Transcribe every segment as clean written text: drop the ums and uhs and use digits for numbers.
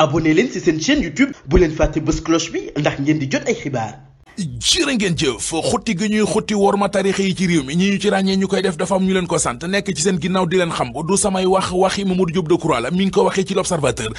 abonné leen ci seen chaîne YouTube bu leen fàtte bës cloche bi ndax ngeen di jot ay xibaar. jërë ngeen jëf xutti gi ñuy xutti worma tarixa yi ci réew mi ñi ñu ci ràññee ñu koy def dafa am ñu leen ko sant nekk ci seen ginnaaw di leen xam du samay waxi Mamadou Diop Decroix la mi ngi ko waxee ci l'Observateur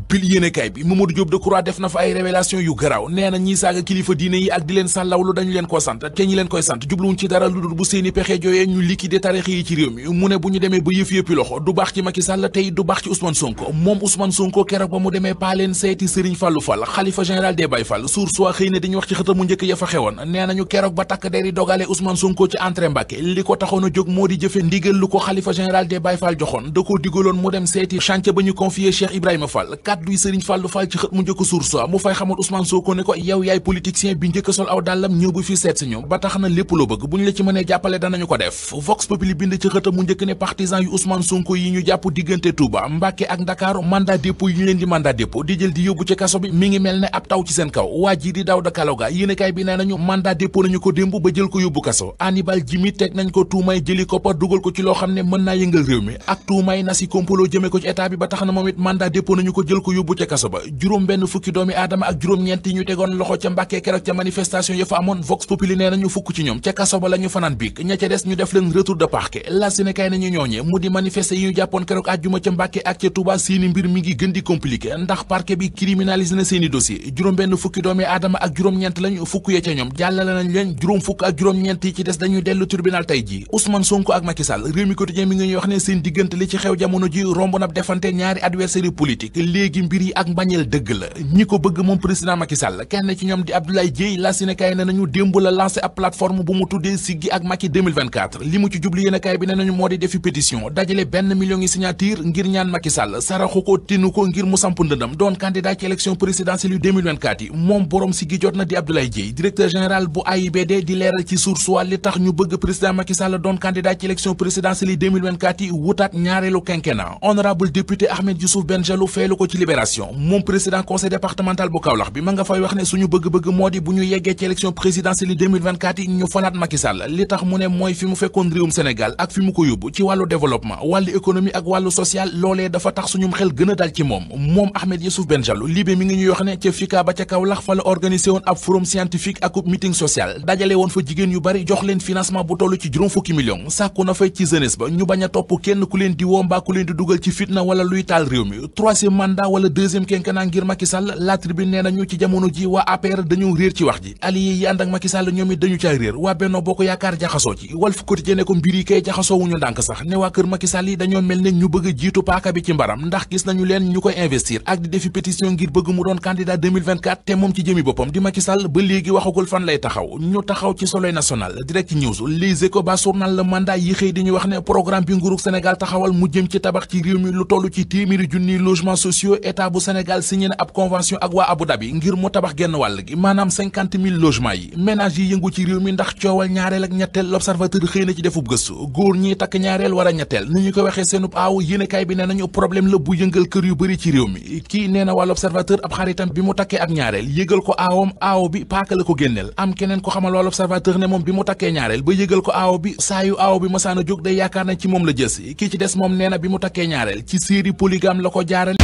bil yéenekaay bi Mamadou Diop Decroix def na fa ay révélation yu garaaw nee na ñiy saaga kilifa diine yi ak di leen sàllawlu dañu leen ko sant te ñi leen koy sant jubluwuñ ci dara lu dul bu seeni pexe jooyee ñu liquider tarixa yi ci réew mi mu ne bu ñu demee ba yëppi loxo du baax ci Macky Sall tey du baax ci Ousmane Sonko moom Ousmane Sonko keroog ba mu demee paaleen seeti Serigne Fallou Fall xalifa général des Baye Fall Source A xëy na dañuy wax ci xëtam mu njëkk ya fa xewoon nee nañu keroog ba takk der yi dogale Ousmane Sonko ci entrée Mbacké li ko taxoon a jóg moo di jëfe ndigal lu ko xalifa général des Baye Fall joxoon da ko digaloon mu dem seeti chantier ba ñu confié Cheikh Ibrahima Fall kàdduy Serigne Fallou Fall ci xët mu njëkk Source A mu fay xamal Ousmane Sonko ne ko yow yaay politicien bi njëkk sol aw dàllam ñëw bu fi seet si ñoom ba tax na lépp loo bëgg bu ñu la ci mënee jàppale danañu ko def Vox Populi bind ci xëtam mu njëkk ne partisan yu Ousmane Sonko yi ñu jàpp diggante Touba Mbacké ak Dakar mandat dépôt yi ñu leen di mandat dépôt di jël di yóbbu ci kaso bi mi ngi mel ne ab taw ci seen kaw waa ji di Daouda Kaloga yéenekaay bi nee nañu mandat dépôt nañu ko démb ba jël ko yóbbu kaso Hannibal Djimi teg nañ ko tuumay jëli koppar dugal ko ci loo xam ne mën naa yëngal réew mi ak tuumay nasi complot jëme ko ci état bi ba tax na moom it mandat dépôt nañu ko jël ko yóbbu ca kaso ba juróom benn fukki doomi aadama ak juróom-ñeent yi ñu tegoon loxo ca Mbàkke keroog ca manifestation ya fa amoon Vox Populi nee nañu fukk ci ñoom ca kaso ba la ñu fanaan biig ña ca des ñu def leen retour de parquet la Sénégal nañu ñooñee mu di manifester yi ñu jàppoon keroog àjjuma ca Mbàkke ak ca Touba seeni mbir mi ngi gën di compliqué ndax parquet bi criminalisé na seeni dossier juróom benn fukki doomi aadama ak juróom-ñeent lañu fukk ya ca ñoom jàllale nañ leen juróom fukk ak juróom-ñeent yi ci des dañuy dellu tribunal tey ji Ousmane Sonko ak Macky Sall réew mi quotidien mi ngi ñuy wax ne seen diggante li ci xew jamono ji romb na defante ñaari adversaire politique léegi mbir yi ak mbañeel dëgg la ñi ko bëgg moom président Macky Sall kenn ci ñoom di Abdoulaye Dièye la Sénégal ne nañu démb la lancé ab plateforme bu mu tuddee Siggi ak Macky 2024 li mu ci jublu yéenekaay bi ne nañu moo di defi pétition dajale 1 million yi signature ngir ñaan Macky Sall saraxu ko tinu ko ngir mu samp ndëndam doon candidat ci élection présidentielle yu 2024 yi moom borom Siggi jot na di Abdoulaye Dièye directeur général bu AIBD di leeral ci Source A li tax ñu bëgg président Macky Sall doon candidat ci élection présidentielle yi 2024 yi wutaat ñaareelu quinquennat honorable député Ahmed Youssouf Benjalou feelu ko ci Libération moom président conseil départemental bu Kaolack bi ma nga fay wax ne suñu bëgg-bëgg moo di bu ñu yeggee ci élection présidentielle yi 2024 yi ñu falaat Macky Sall li tax mu ne mooy fi mu fekkoon réewum Sénégal ak fi mu ko yóbbu ci wàllu développement wàllu économie ak wàllu social loolee dafa tax suñum xel gën a dal ci moom Ahmed Youssouf Benjalou Libé mi ngi ñuy wax ne ca FICA ba ca Kaolack fa la organisé woon ab forum scientifique ak meeting social dajale woon fa jigéen yu bari jox leen financement bu toll ci juróom fukki millions sàkku na fay ci jeunesse ba ñu bañ a topp kenn ku leen di woo mbaa ku leen di dugal ci fitna wala luy taal réew mi troisième mandat wala deuxième quinquennat ngir Macky Sall La Tribune nee nañu ci jamono ji waa APR dañu réer ci wax ji allié yi ànd ak Macky Sall ñoom it dañu caa réer waa Benno Bokk Yaakaar jaxasoo ci Walf Quotidien ne ko mbir yi kay jaxasoo wuñu ndànk sax ne waa kër Macky Sall yi dañoo mel ne ñu bëgg a jiitu paaka bi ci mbaram ndax gis nañu leen ñu koy investir ak di defi pétition ngir bëgg mu doon candidat 2024 te moom ci jëmi boppam di Macky Sall ba léegi waxagul fan lay taxaw ñu taxaw ci Soleil national Direct News Les Échos ba journal Le Mandat yi xëy di ñu wax ne programme bi nguurug Sénégal taxawal mu jëm ci tabax ci réew mi lu toll ci téeméeri junni logements sociaux état bu Sénégal signé na ab convention ak waa Abu Dhabi ngir mu tabax genn wàll gi maanaam 50 000 logements yi ménage yi yëngu ci réew mi ndax coowal ñaareel ak ñetteel L'Observateur xëy na ci defub gëstu góor ñi takk ñaareel war a ñetteel ni ñu ko waxee seenub aaw yéenekaay bi nee nañu problème la bu yëngal kër yu bëri ci réew mi kii nee na waa L'Observateur ab xaritam bi mu takkee ab ñaareel yëgal ko aawam aaw bi paaka la ko génneel am keneen ko xamal waa L'Observateur ne moom bi mu takkee ñaareel ba yëgal ko aaw bi saa yu aaw bi masaana jóg day yaakaar na ci moom la jës kii ci des moom nee na bi mu takkee ñaareel ci série polygame la ko jaarale